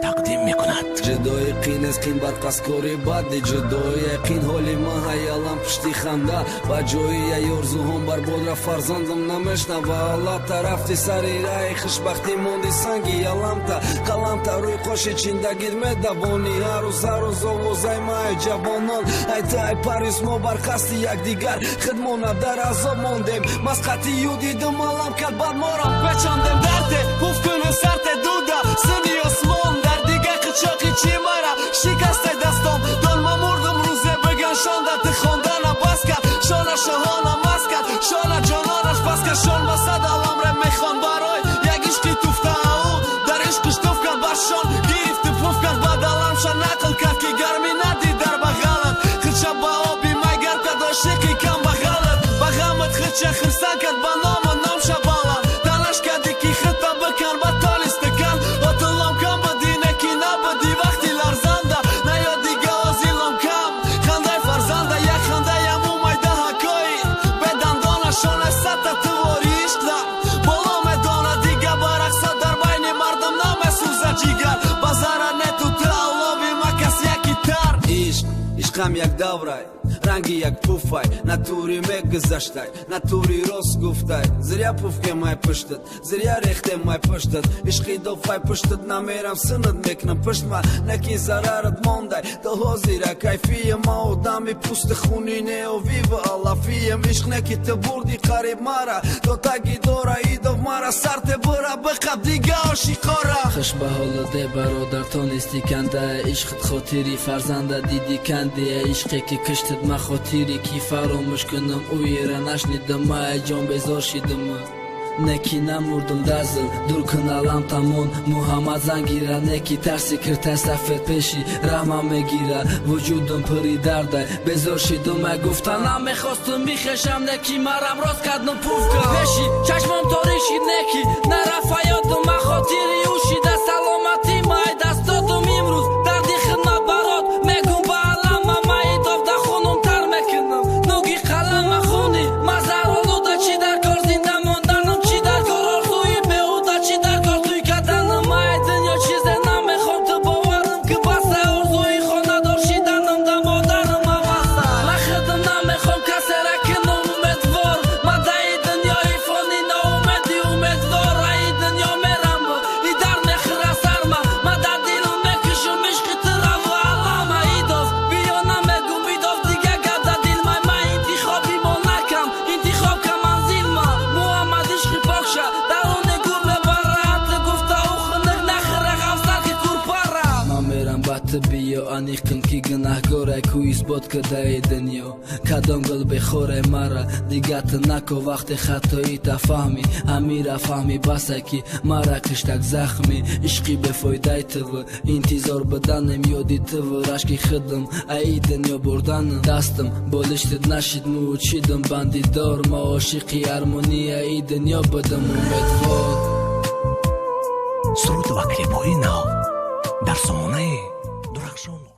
Тақдим мекунад. Ҷудои қин аз қин бар қасдкори бади ҷудои қин ҳоли ма ҳаялам пушти ханда ба ҷои яй орзуҳом бар бод рафт фарзандам намешнава алла тарафти сари раи хушбахтӣ монди санги яламта қаламта рӯи қоши чиндагир медавонӣ ҳар рӯз ҳар рӯз овозаи ма ай ҷавонон ай та ай Парис мо бар қасди якдигар хидмона дар азоб мондем масқати ю дидум алам кард бад морам печондем дарте пуф куну сарте дуда сини осмон дар дига қичоқи чи мара шикастай дастом донма мурдум рӯзе биган шонда ты хондана бас кард шона шоҳона мас кард шона ҷононаш пас кард шон ба сад аламре мехон барой як ишқи туфта ӯ дар ишқиш туф кард бар шон гирифту пуф кард ба даламша нақл кард ки гармӣ надид дар бағалат хича ба оби майгар кард ошиқи кам бағалат ба ғамат хича хирсан кард ба ному номша баланд талаш карди ки хита бикан ба толи стакан отилом кам буди неки набуди вақти ларзанда наё дига озилом кам хандай фарзанда як хандаям умайда ҳакои бедандонашона сата тувори ишқда боло медона дига барақса дар байни мардум намесӯза ҷигар ба зара нету ту аллови макас яки тар. Ишқ ишқам як даврай ранги як пуфай натури мегузаштай натури рост гуфтай зря пуфкем ай пуштат зря рехтем ай пуштат ишқи дофай пуштат намерам синат мекунам пуштма неки зарарат мондай то ҳозира кайфиям ма одами пусти хуни неовива алафиям ишқ неки ту бурди қариб мара то таги дора идов мара сарте бура биқаб дига ошиқора. Хуш ба ҳолу де бародар то нести канда ишқит хотири фарзанда диди канди ишқе ки киштид ма хотири ки фаромӯш кунам ӯера нашнидам ма ҷон безор шидам неки намурдум дазл дур кун алам тамон Муҳаммад зангира неки тарси киртай сафед пеши раҳма мегира вуҷудам пури дардай безор шидум ай гуфта намехостум бихешам неки марам рост кардум пуф кард пеши чашмом торишид неки нарафа ёдум ма хотири ӯ шида саломатӣ ма ай даст додум имрӯз дарди хидмат барот мегум ба алама ма идов да хунум тар мекунам нуги қалама хуни ма заролуда чӣ дар кор зинда монданам чӣ дар кор орзуи беҳуда чӣ дар кор туй карданам ай дунё чизе намехом ту боварам ки баста орзуи хонадор шиданам да модарам аваста ма худам намехом касера кунам умедвор ма даи дунёи фони ноумеди умедвор аи дунё мерам и дар мехӯра сарма ма дар дилам мекушам ишқи тураву алама идов биё намегум идов дига гап да дилмай ма интихоби мо накам интихоб ка манзилма Муҳаммад ишқи покша даруни гур мебарад ту гуфта ӯ хунук нахӯра ғамсар ки курпара. Ман мерам ба ту биё аниқим ки гунаҳгорай ку исбот кардаи дунё кадом гул бехорай мара дига ту нако вақте хатоита фаҳмӣ ҳамира фаҳмӣ басай ки мара киштак захмӣ ишқи бефоидаи туву интизор буданем ёди туву рашки худам аи дунё бурданам дастам болиштит нашид муучидам бандидор ма ошиқи армонияи дунё будам умедвор. Суруд ва клипҳои нав дар сомонаи